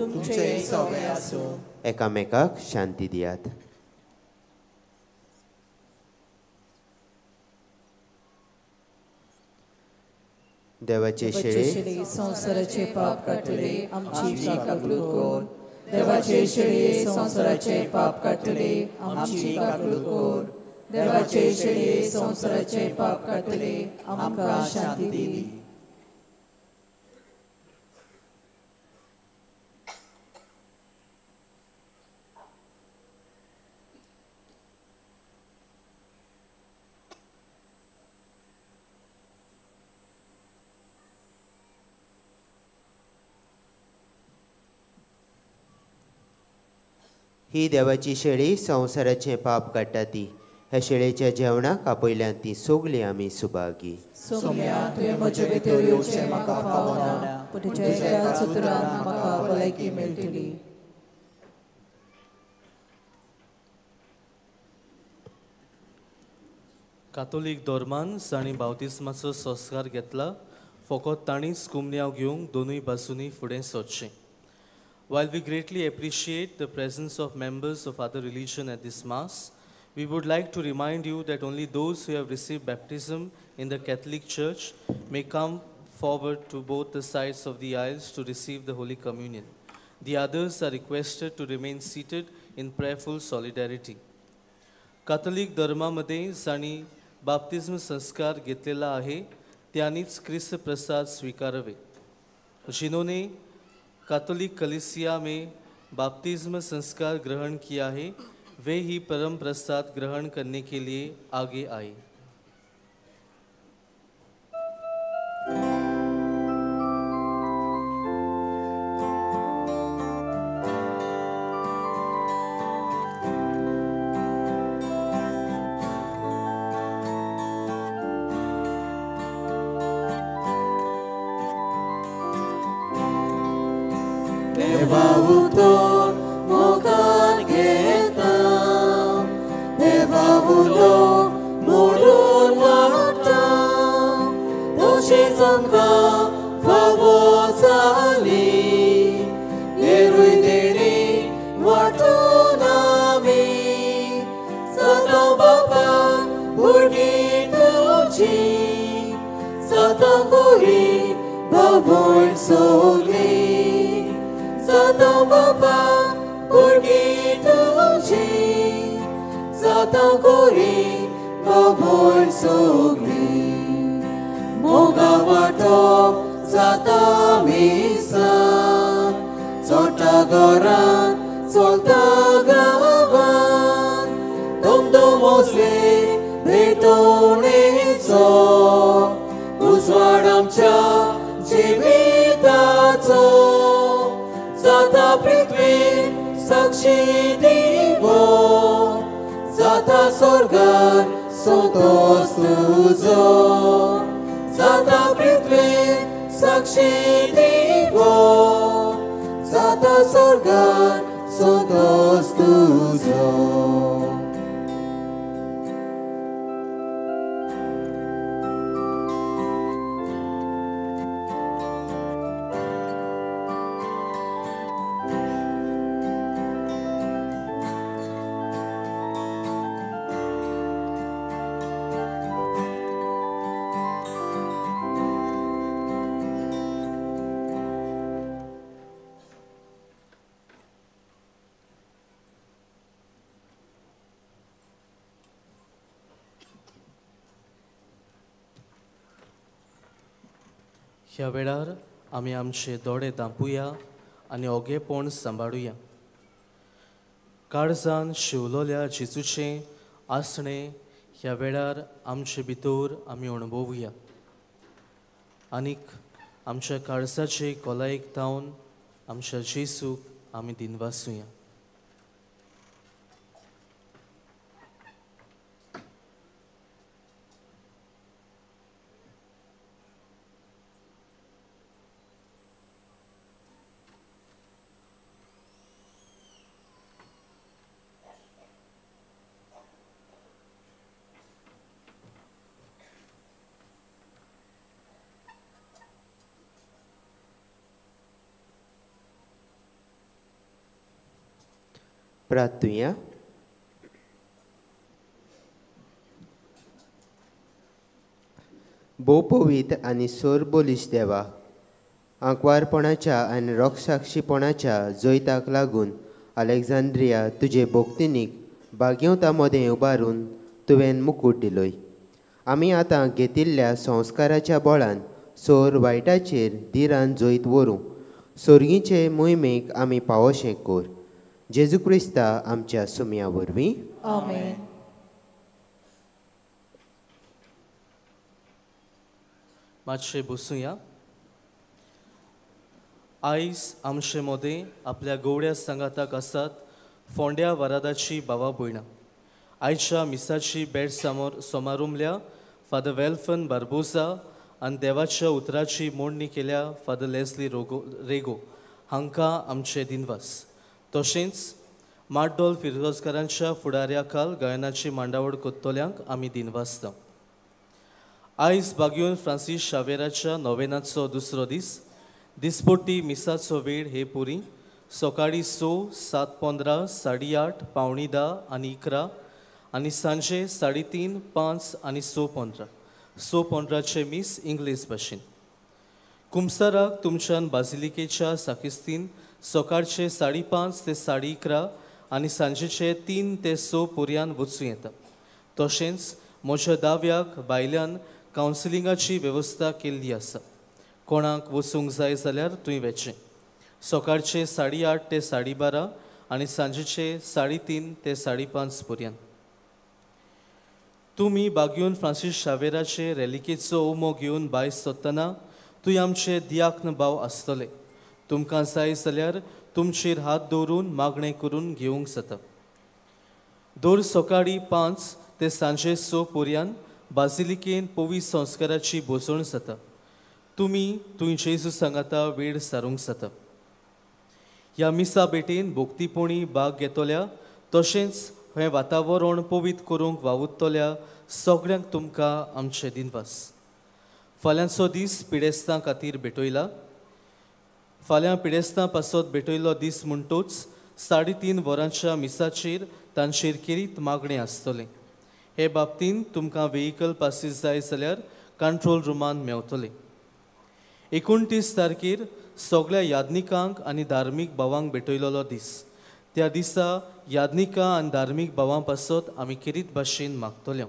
एकामेकाक शांती दियात. देवाचे शेळे संवसाराचे पाप काडटले आमची काकळूत कर. देवाचे शेळे संवसाराचे पाप काडटले आमची काकळूत कर. देवाचे शेळे संवसाराचे पाप काडटले आमकां शांती दी. ही देवाची शेळी संवसाराचें पाप काडटा ती. ह्या शेळेच्या जेवणाक आपयल्यान ती सगळीं आमी सुभागी. सोम्या, तुवें म्हजे भितर येवचें म्हाका फावना, पूण तुज्या एकाच उतरान म्हाका भलायकी मेळटली. कातोलीक धर्मान जांणी बावतिस्माचो संस्कार घेतला फकत तांणीच कुमन्यांव घेवंक दोनूय बाजूंनी फुडें सरचें. While we greatly appreciate the presence of members of other religion at this Mass, we would like to remind you that only those who have received baptism in the Catholic Church may come forward to both the sides of the aisles to receive the Holy Communion. The others are requested to remain seated in prayerful solidarity. Catholic धर्मामध्ये जांणी बाप्तिज्म संस्कार घेतलेला आहे त्यांनीच क्रिस्त प्रसाद स्वीकारावे. जिन्होंने Catholic कलीसिया में बाप्तिज्म संस्कार ग्रहण किया है वे ही परम प्रसाद ग्रहण करने के लिए आगे आए. देवा उतर मोगान घेता देवा उलो मोडून वाडटा तशीच आमकां फावो जाली हेरूय देणी वांटून आमी सदां बाबा भुरगीं तुजी सदां गोरी बाबूण सगळीं सदां बाबा भुरगीं तुजी सदां गोरी बाबूण सगळीं मोगा वांटप जाता मिसान चोटा घरांत चलता गांवांत धमधमोसले भेटवणेचो उजवाड आमच्या जिविताचो जाता पृथ्वीर साक्षी दिवो जाता स्वर्गार संतोष तुजो जाता पृथ्वीर साक्षी दिवो जाता स्वर्गार संतोष तुजो. ह्या वेळार आमी आमचे दोळे दांपुया आनी ओगेपण सांबाळुया. काळजान शिवलोल्या जेजूचें आसणें ह्या वेळार आमचे भितर आमी अणभवुया आनीक आमच्या काळजाचे खोलायेक तावन आमच्या जेजूक आमी दिनवासुया. प्रार्थुया. भोवपवीत आनी सोर बोलीश देवा, आंकवारपणाच्या आनी रोखसाक्षीपणाच्या जैताक लागून अलेक्झांड्रिया तुजे भोक्तिनीक बागेवता मदें उबारून तुवें मुकूट दिलोय. आमी आतां घेतिल्ल्या संस्काराच्या बळान सोर वायटाचेर धिरान जैत व्हरूं. सोर्गीचे मोहिमेक आमी पावोशें कोर. जेजू क्रिस्ता आमच्या सुमया वरवीं. आमेन. मातशें बसुया. आयज आमचे मदें आपल्या गवड्या सांगाताक आसात फोंड्या वरादाची भावा भयणां. आयच्या मिसाची भेट समारोमल्या फादर वेल्फन बार्बोजा आनी देवाच्या उतराची मोडणी केल्या फादर लेस्ली रेगो हांकां आमचे दिनवास. तशेंच माड्डोल फिरोजकारांच्या फुडाऱ्या खाल गायनाची मांडावळ कोत्तोल्यांक आमी दिनवासता. आयज बागयोन फ्रांसीस शावेराच्या नोवेनाचो दुसरो दीस. दिसपट्टी मिसाचो वेळ हे पुरी सकाळीं 6, 7:15, 8:30, 9:45 आनी 11 आनी सांजे 3:30, 5 आनी 6:15. 6:15 मीस इंग्लीश भाशेन. कुमसाराक तुमच्यान बाजिलिकेच्या साकिस्तीन सकाळचे 5:30 ते 11:30 आनी सांजेचे 3 ते 6 पर्यान वचूं येता. तशेंच म्हज्या दाव्याक भायल्यान कावन्सिलिंगाची वेवस्था केल्ली आसा. कोणाक वचूंक जाय जाल्यार थंय वचचें. सकाळचे 8:30 ते 12:30 आनी सांजेचे 3:30 ते 5:30 पर्यान. तुमी बागयोन फ्रांसीस शावेराचे रेलिकेचो उमो घेवन भायर सोदतना तुय आमचे दियाक्न भाव आसतले. तुमकां जाय जाल्यार तुमचेर हात दवरून मागणें करून घेवंक जाता. दर सकाळीं 5 ते सांजे 6 पर्यान बाजिलिकेन पवित्र संस्काराची भोजवण जाता. तुमी थंय जेजू सांगाता वेळ सारूंक जाता. ह्या मिसा भेटीन भोक्तीपणी भाग घेतल्या तशेंच हें वातावरण पवित्र करूंक वावुरतल्या सगळ्यांक तुमकां आमचे दिनवास. फाल्यांचो दीस पिडेस्तां खातीर भेटयला. फाल्यां पिडेस्तां पासत भेटयल्लो दीस म्हणटूच 3:30 वरांच्या मिसाचेर तांचेर खेरीत मागणें आसतलें. हे बाबतीन तुमकां व्हेकल पासीस जाय जाल्यार कंट्रोल रुमान मेवतले. 29 तारखेर सगळ्या याज्ञिकांक आनी धार्मीक भावांक भेटयलेलो दीस. त्या दिसा याज्ञिकां आनी धार्मीक भावां पासत आमी खेरीत भाशेन मागतले.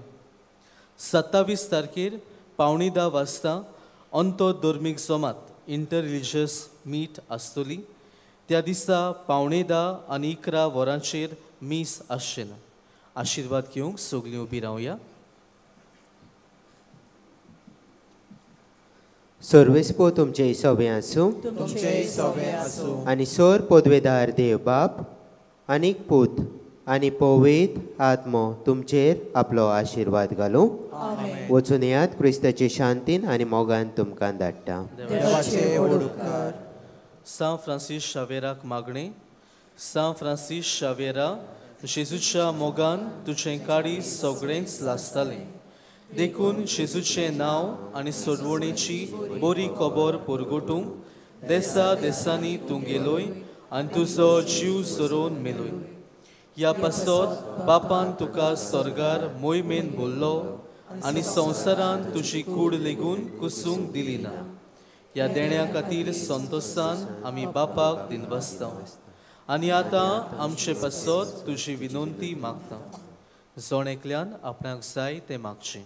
27 तारखेर 9:45 वाजता अंतर्धर्मीक जमात इंटर रिलिजियस मीट आसतली. त्या दिसा 9:45 आनी 11 वरांचेर मीस आसचें ना. आशिर्वाद घेवंक सगळीं उबी रावया. सर्वेस्पो तुमचे सवे आसूं आनी सोर पदवेदार देव बाप आनीक पूत आनी पवित्र आत्मो तुमचेर आपलो आशिर्वाद घालूं. वचून येयात क्रिस्ताचे शांतीन आनी मोगान तुमकां धाडटा. सांत फ्रांसीस शावेराक मागणें. सांत फ्रांसीस शावेरा, जेजूच्या मोगान तुजें काळीज सगळेंच लासतालें, देखून जेजूचें नांव आनी सोडवणेची बरी खबर परगटूंक देसा देसांनी तूं गेलोय आनी तुजो जीव सरोवन मेलोय. ह्या पासत बापान तुका स्वर्गार मोहिमेन बोल्लो आनी संवसारान तुजी कूड लेगून कुसूंक दिली ना. ह्या देण्या खातीर संतोसान आमी बापाक दिनवासता आनी आतां आमचे पासत तुजी विनंती मागता. जण एकल्यान आपणाक जाय तें मागचें.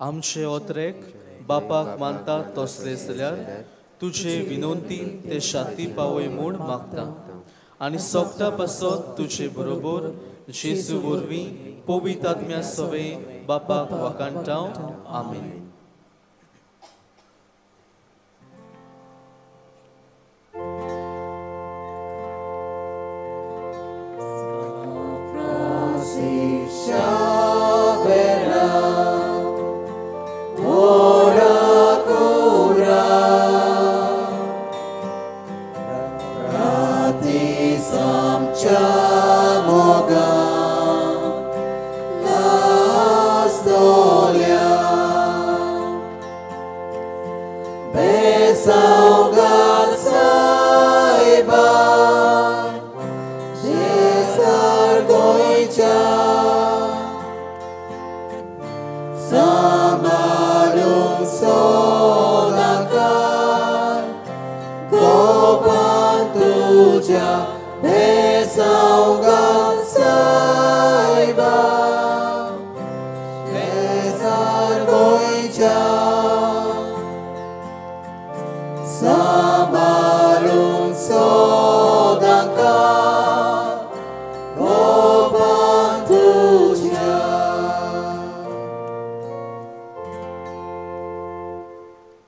आमचे ओत्रेक बापाक मानता तसले जाल्यार तुजे विनंतीन ते शांती पावय म्हूण मागता आनी सोगटा पासत तुजे बरोबर जेजू वरवीं पवित्र आत्म्या सवें बापाक वाखाणटा. आमेन.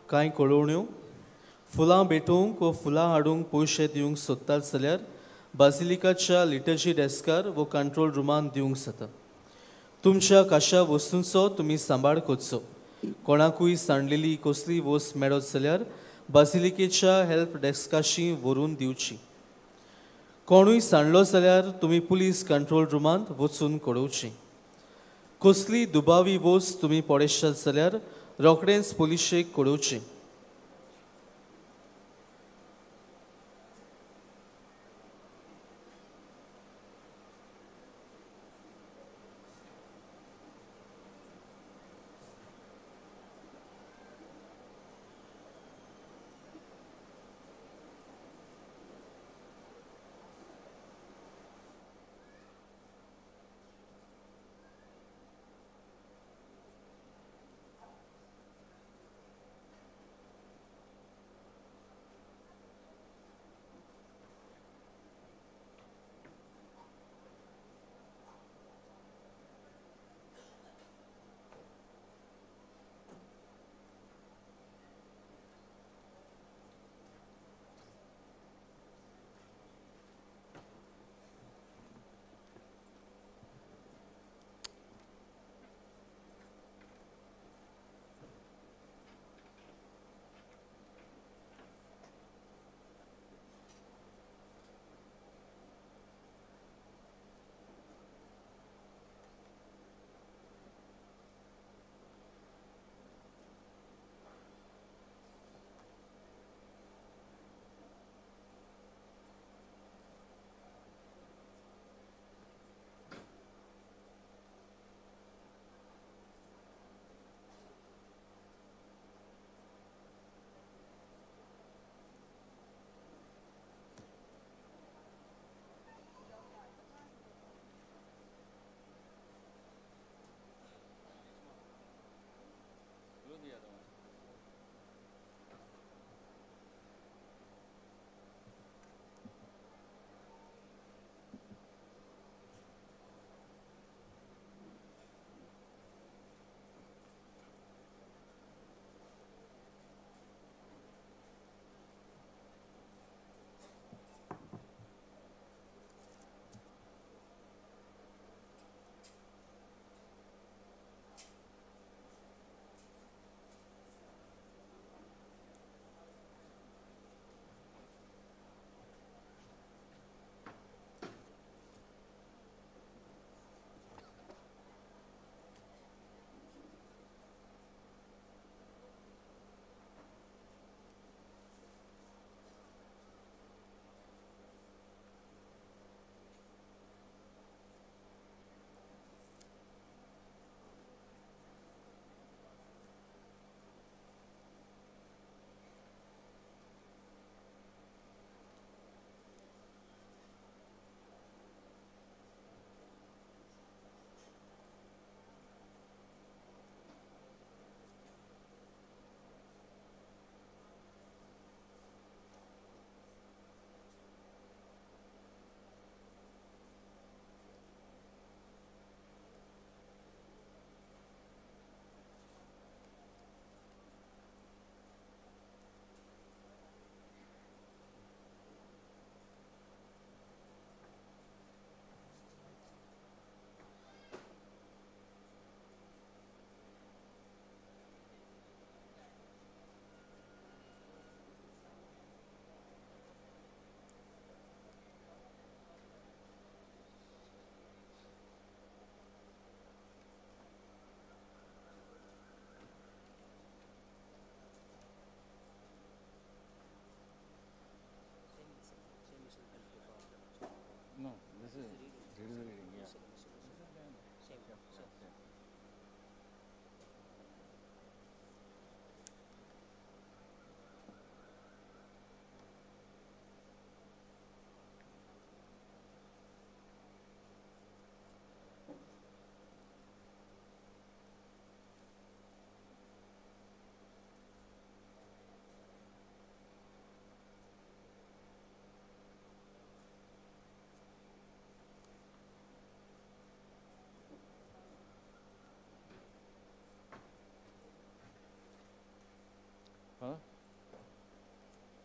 कांय कळोवण्यो फुलां भेटूंक वो फुलां हाडूंक पयशे दिवंक सोदतात जाल्यार बाजिलिकाच्या लिटर्जी डेस्कार वो कंट्रोल रुमान दिवंक जाता. तुमच्या काशा वस्तूंचो तुमी सांबाळ करचो. कोणाकूय सांडलेली कसली वस्त मेळत जाल्यार बाजिलिकेच्या हेल्प डेस्काशी व्हरून दिवची. कोणूय सांडलो जाल्यार तुमी पुलीस कंट्रोल रुमांत वचून कळोवची. कसली दुबावी वस्त तुमी पळयशात जाल्यार रोखडेंच पुलिशेक कळोवचें.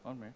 One minute.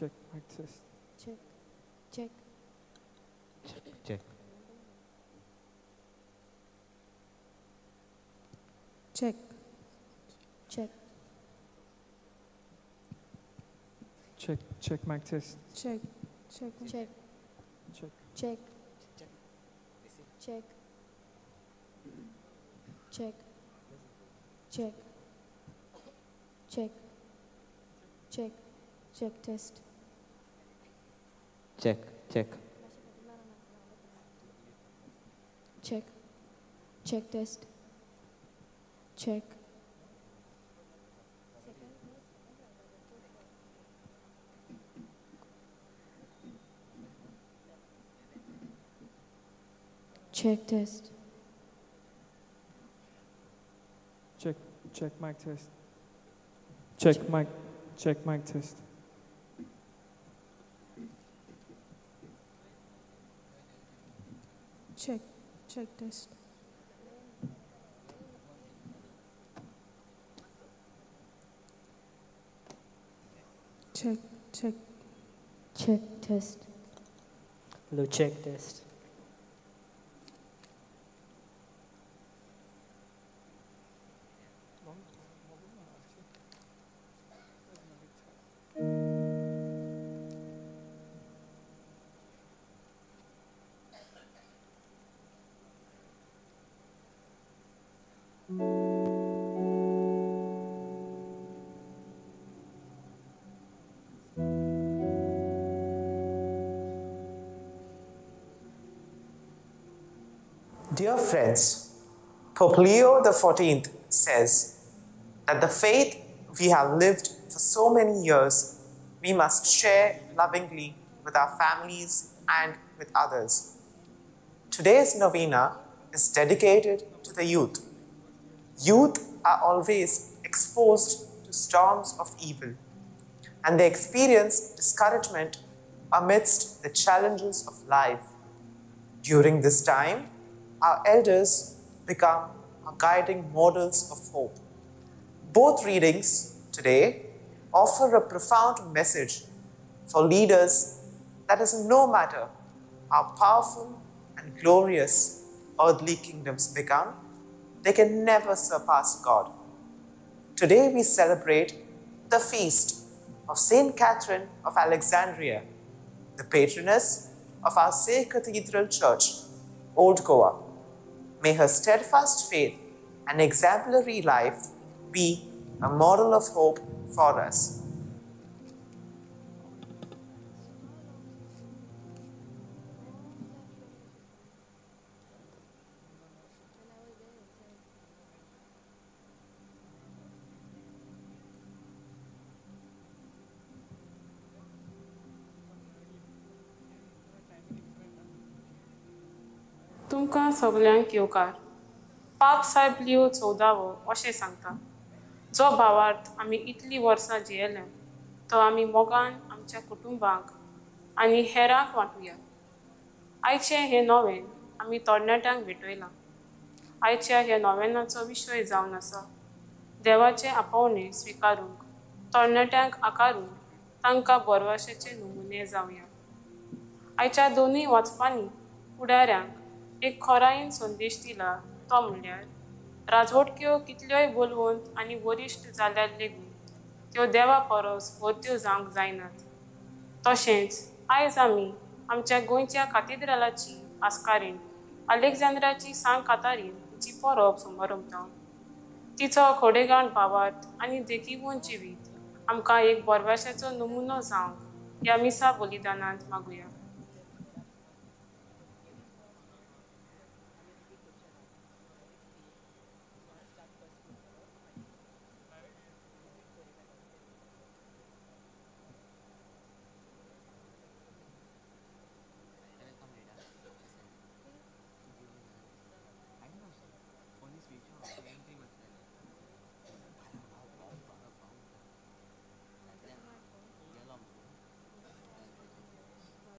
Check mic test. Check. Check. Check. Check. Check. Check. Check mic test. Check. Check. Check. Check. Check. Check. Check. Check. Check. Check. Check test. Check. Check. Check. Check test. Check. Check test. Check. Check mic test. Check mic. Check mic test. Check. Check test. Check. Check. Check test. Hello, check test. Dear friends, Pope Leo XIV says that the faith we have lived for so many years, we must share lovingly with our families and with others. Today's novena is dedicated to the youth. Youth are always exposed to storms of evil, and they experience discouragement amidst the challenges of life. During this time, our elders become our guiding models of hope. Both readings today offer a profound message for leaders that is, no matter how powerful and glorious earthly kingdoms become, they can never surpass God. Today we celebrate the feast of Saint Catherine of Alexandria, the patroness of our Se Cathedral Church, Old Goa. May her steadfast faith and exemplary life be a model of hope for us. तुमकां सगल्यांक येवकार. पाप साहेब Leo चवदावो अशें सांगता, जो भावार्थ आमी इतलीं वर्सां जियेले तो आमी मोगान आमच्या कुटुंबांक आनी हेरांक वांटुया. आयचें हें नोवेन आमी तरणाट्यांक भेटयलां. आयच्या ह्या नोवेनाचो विशय जावन आसा देवाचें आपोवणें स्विकारूंक तरणाट्यांक आकारून तांकां बरवाशेचे नमुने जावया. आयच्या दोनूय वाचपांनी फुडाऱ्यांक एक खोरायेन संदेश दिला तो म्हणल्यार राजवटक्यो कितल्योय बलवंत आनी वरिश्ठ जाल्यार लेगून त्यो देवा परस व्हडल्यो जावंक जायनात. तशेंच आयज आमी आमच्या गोंयच्या कातेद्रालाची आस्कारीण अलेक्झांद्राची सांत कातारीन हिची परब समारंभता. तिचो खोडेगांठ भावार्थ आनी देखीवंत जिवीत आमकां एक बरवाशाचो नमुनो जावंक ह्या मिसा बलिदानांत मागुया.